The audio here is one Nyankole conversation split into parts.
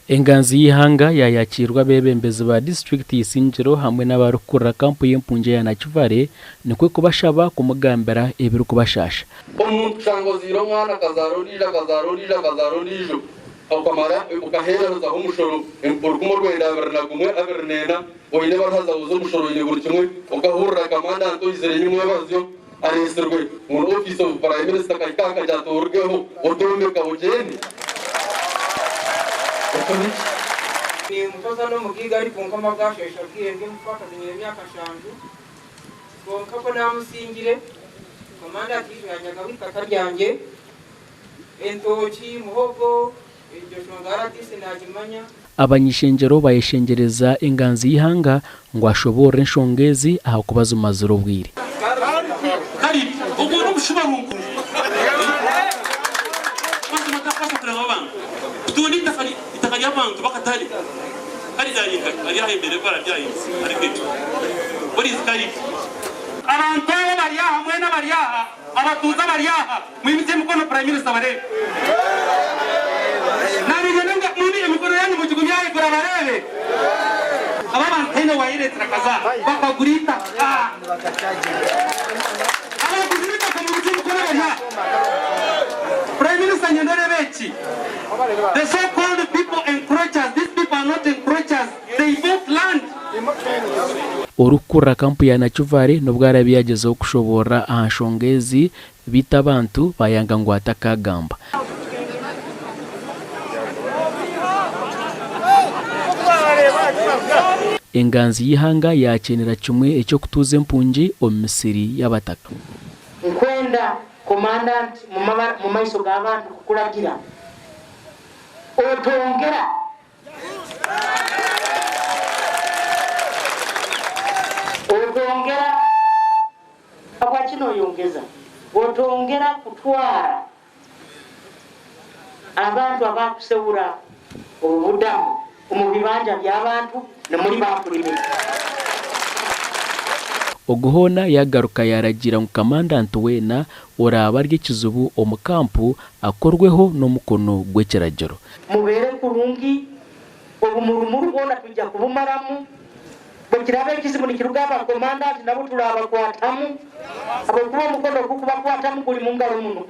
Enganzi y'eihanga yaayakiirwa abeebembezi ba disiturikiti Isingiro hamwe n'abarikukurira kampu y'empungi eya Nakivale nikwo kubashaba kumugambira ebirikubashaasha. Omuntu kushanga ozaire omwana akazaara ondiijo akazaara ondiijo akazaara ondiijo okamara okaheerezaho omushoro orukumi orwenda 21 24 oine baruha zaawe z'omushoro oine buri kimwe okahurira kamandanti oizire nyimwebazyo areetsirwe ngu ni office of prime minister akahika aha akagira ati orugeho otombeka ogyende okore ki? Nimutoza n'omugaiga arikunkoma bwasheesha bwire ndi omufakazi nyine emyaka nshanju kwonka ku naamusingire komanda atiijo yanyagaho eitaka ryangye, entooki, muhogo, egyo nshonga RDC naagimanya. Abany'ishengyero bayeshengyereza enganzi y'eihanga ngu ashoboorore enshonga ezi ahakuba zimazire obwire. Kare ogwo n'omushuba rungu. Mazima takubaasa kureeba abantu. Kutunda eitaka eitaka ry'abantu b'akatare kare ryari nkahi? Ari aha embeera ebi bararya ahansi ariko ekyo. What is kare? Abantu aba abari aha mwena abari aha, abatuuze abari aha, Mwimutsye emikono Prime Minister abareebe. Nabinyenda ngu mwine emikono yanyu mugigumye ahaiguru abareebe. Aba abantu tihaine owayereetire akaza bakagura eitaka. Abaguzire eitaka mwimutsye emikono abari aha. Prime Minister nyenda oreebe eki. The so called people encroachers, these people are not encroachers, they bought land. Orikukurira kampu ya Nakivale n'obu araabe yaagyezaho kushoboorora aha nshonga ezi, Beitu abantu baayanga ngu atakaagamba. Enganzi y'eihanga yaakyeenera kimwe eky'okutuuza empungi omu misiri y'abataka. Nkwenda commandant mu maiso g'abantu kukuragira otongera. Otongera. Habwaki noyongeza? Otongera kutwara abantu abakusewura obubudamu omu bibanja by'abantu nimuli bakulimira. Ogu hoona yaagaruka yaaragiira ngu kamandanti weena oraabe ari ekizibu omu kampu akorweho n'omukono gw'ekiragiro. Mubeere kurungi, obumurumuru bwona twija kubumaramu. Bwekiraaba ekizibu nikiruga aha bakomandanti nabo turabakwatamu habwokuba omukono ogukubakwatamu guri mungaro muno.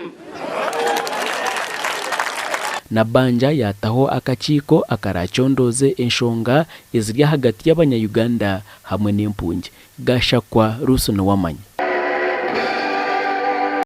Nabbanja yaataho akakiiko akarakyondooze enshonga eziri ahagati y'abanya Uganda hamwe n'empungi. Gashakwa Ruth Niwamanya.